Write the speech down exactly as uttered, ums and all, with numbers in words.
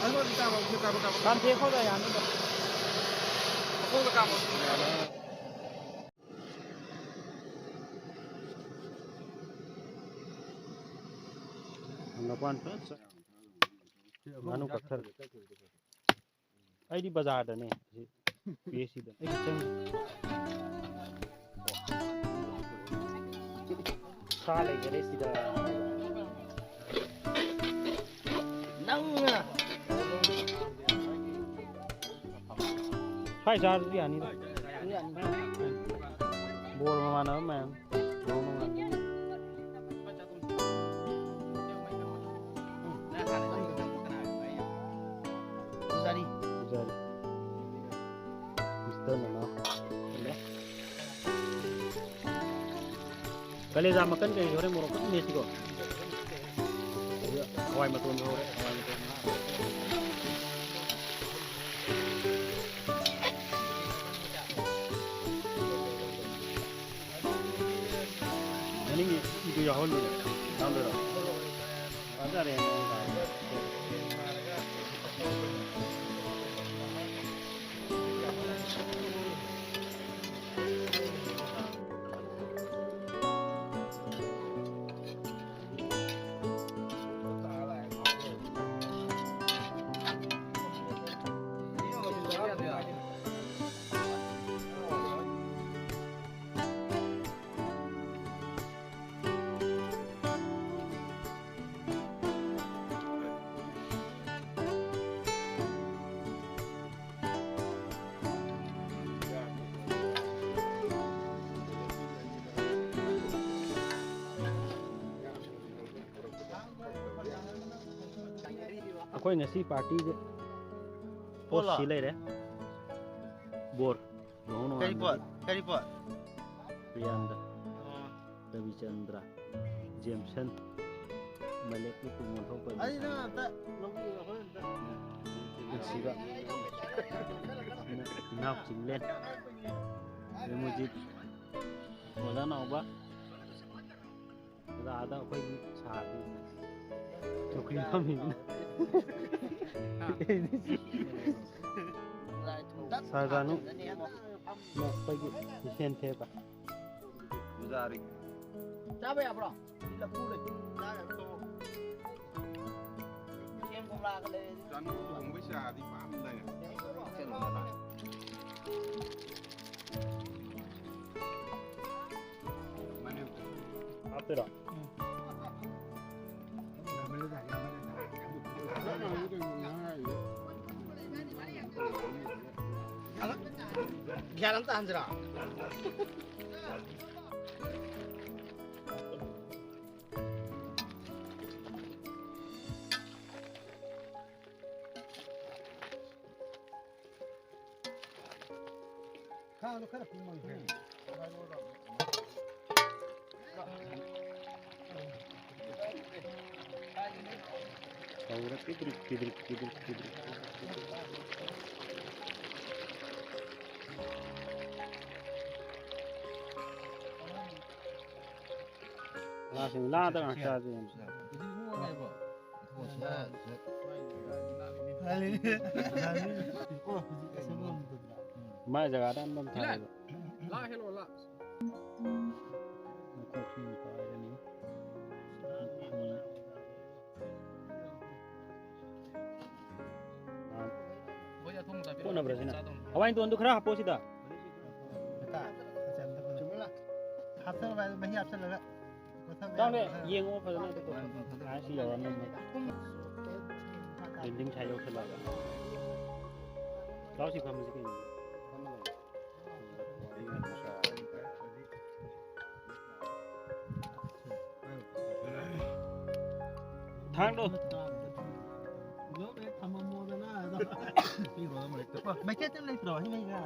ꯑꯩꯉꯣꯟꯗ ꯀꯥꯞꯄꯣ, ꯁꯤ ꯀꯥꯞꯄꯣ, ꯀꯥꯞꯄꯣ꯫ ꯀꯥꯝꯊꯦꯛꯈꯣꯗ ꯌꯥꯅꯤꯗ꯫ ꯃꯈꯣꯡꯗ ꯀꯥꯞꯄꯣ꯫ ꯍꯪꯒꯄꯥꯟ ꯐꯖꯅ ꯆꯥ-, ꯉꯥꯅꯨ ꯀꯛꯊꯔꯦ꯫ ꯑꯩꯗꯤ ꯕꯖꯥꯔꯗꯅꯦ, ꯁꯤ ꯄꯤ ꯑꯩꯆ ꯁꯤꯗ꯫ ꯑꯩ ꯈꯤꯇꯪ ꯁꯥ ꯂꯩꯈꯔꯦ ꯁꯤꯗ꯫ ꯅꯪꯅ ꯁ꯭ꯋꯥꯏ ꯆꯥꯔꯁꯨ ꯌꯥꯅꯤꯗ꯫ ꯕꯣꯜ ꯃꯃꯥꯟꯅꯕ ꯃꯌꯥꯝ꯫ ꯕꯣꯜ ꯃꯃꯥꯟꯅꯕ꯫ ꯄꯨꯖꯥꯔꯤ꯫ ꯄꯨꯖꯥꯔꯤ꯫ ꯃꯤꯁꯇꯔ ꯅꯅꯥꯎ꯫ ꯀꯂꯦꯖꯥ ꯃꯀꯟ ꯀꯩ ꯍꯣꯔꯦꯟ ꯃꯣꯔꯣꯛ ꯐꯖꯅ ꯃꯦꯠꯁꯤꯀꯣ꯫ ꯑꯗꯨꯒ ꯍꯋꯥꯏ ꯃꯇꯣꯟ ꯍꯧꯔꯦ, ꯍꯋꯥꯏ ꯃꯇꯣꯟ ꯉꯥ꯫ ꯃꯅꯤꯡꯒꯤ ꯏꯗꯨ ꯌꯥꯎꯍꯜꯂꯨꯅꯦ꯫ ꯌꯥꯎꯍꯜꯂꯨꯔꯣ? ꯐꯖꯔꯦ꯫ ꯑꯩꯈꯣꯏ ꯉꯁꯤ ꯄꯥꯔꯇꯤꯁꯦ ꯄꯣꯠ ꯄꯣꯠꯂꯣ? ꯁꯤ ꯂꯩꯔꯦ꯫ ꯕꯣꯔ꯫ ꯂꯨꯍꯣꯡ ꯀꯔꯤ ꯄꯣꯠ? ꯅꯣꯡꯉꯥꯟꯕꯒꯤ꯫ ꯀꯔꯤ ꯄꯣꯠ? ꯄ꯭ꯔꯤꯌꯥꯟꯗ꯫ ꯑꯣ꯫ ꯔꯕꯤꯆꯟꯗ꯭ꯔ꯫ ꯖꯦꯝꯁꯟ꯫ ꯃꯂꯦꯛꯀꯤ ꯇꯨꯡ ꯑꯣꯟꯊꯣꯛꯄ ꯑꯩ ꯅꯪ ꯑꯝꯇ ꯂꯧꯕꯤꯌꯨ, ꯑꯩꯈꯣꯏ ꯑꯝꯇ꯫ ꯅꯨꯡꯁꯤꯕ꯫ ꯏꯅꯥꯎ ꯆꯤꯡꯂꯦꯟ꯫ ꯔꯦꯃꯨꯖꯤꯠ꯫ ꯑꯣꯖꯥ ꯅꯥꯎꯕ꯫ ꯑꯣꯖꯥꯗ ꯑꯩꯈꯣꯏꯒꯤ ꯁꯥꯔꯗꯤ ꯆꯧꯀ꯭ꯔꯤ ꯐꯝꯃꯤꯅꯤꯅ꯫ ꯁꯥꯔ ꯖꯥꯅꯨ ꯅꯣꯛꯄꯒꯤ ꯃꯤꯡꯁꯦꯟ ꯊꯦꯕ꯫ ꯆꯥꯕ ꯌꯥꯕ꯭ꯔꯣ? ꯁꯤ ꯂꯐꯨ ꯂꯩ꯫ ꯁꯦꯝ ꯀꯣꯝꯂꯥꯒ ꯂꯩꯔꯗꯤ꯫ ꯆꯥꯅꯨ ꯊꯣꯡꯕꯩ ꯆꯥꯗꯤ ꯄꯥꯝꯗꯥꯏꯅꯦ꯫ ꯍꯥꯞꯇꯣꯏꯔꯣ? ꯒ꯭ꯌꯥꯟ ꯑꯝ ꯇꯥꯍꯟꯁꯤꯔꯥ? ꯈꯥꯡꯗꯣ ꯈꯔ ꯀꯨꯡꯃꯟꯈ꯭ꯔꯦ꯫ ꯇꯧꯔꯦ, ꯄꯤꯗ꯭ꯔꯤꯛ, ꯄꯤꯗ꯭ꯔꯤꯛ, ꯄꯤꯗ꯭ꯔꯤꯛ, ꯄꯤꯗ꯭ꯔꯤꯛ꯫ ꯂꯥꯁꯤꯡ ꯂꯥꯗ ꯉꯥꯛꯇ ꯆꯥꯁꯦ꯫ ꯃꯥꯏ ꯖꯒꯥꯗ ꯑꯝꯇꯪ ꯊꯥꯔꯒ꯫ ꯂꯥ ꯍꯦꯜꯂꯣ, ꯂꯥ꯫ ꯀꯣꯟꯅꯕ꯭ꯔꯥ ꯁꯤꯅ? ꯍꯋꯥꯏ ꯇꯣꯟꯗꯨ ꯈꯔ ꯍꯥꯞꯄꯣ ꯁꯤꯗ꯫ ꯍꯥꯞꯆꯜꯂꯣ ꯚꯥꯏ, ꯃꯍꯤ ꯍꯥꯞꯆꯜꯂꯒ꯫ ꯆꯥꯎꯅꯦ, ꯌꯦꯡꯉꯣ ꯐꯖꯅ ꯑꯗꯨꯒ꯫ ꯑꯥ, ꯁꯤ ꯌꯧꯔꯝꯃꯦ꯫ ꯕꯤꯜꯗꯤꯡ ꯁꯥꯏ ꯌꯧꯁꯜꯂꯛꯑꯒ꯫ ꯆꯥꯎ, ꯁꯤ ꯐꯝꯃꯁꯤ ꯀꯩꯅꯣ꯫ ꯊꯥꯡꯗꯣ꯫ ꯃꯩꯈꯦꯠꯇꯨ ꯂꯩꯇ꯭ꯔꯣ? ꯁꯤ ꯂꯩꯕ꯭ꯔꯥ?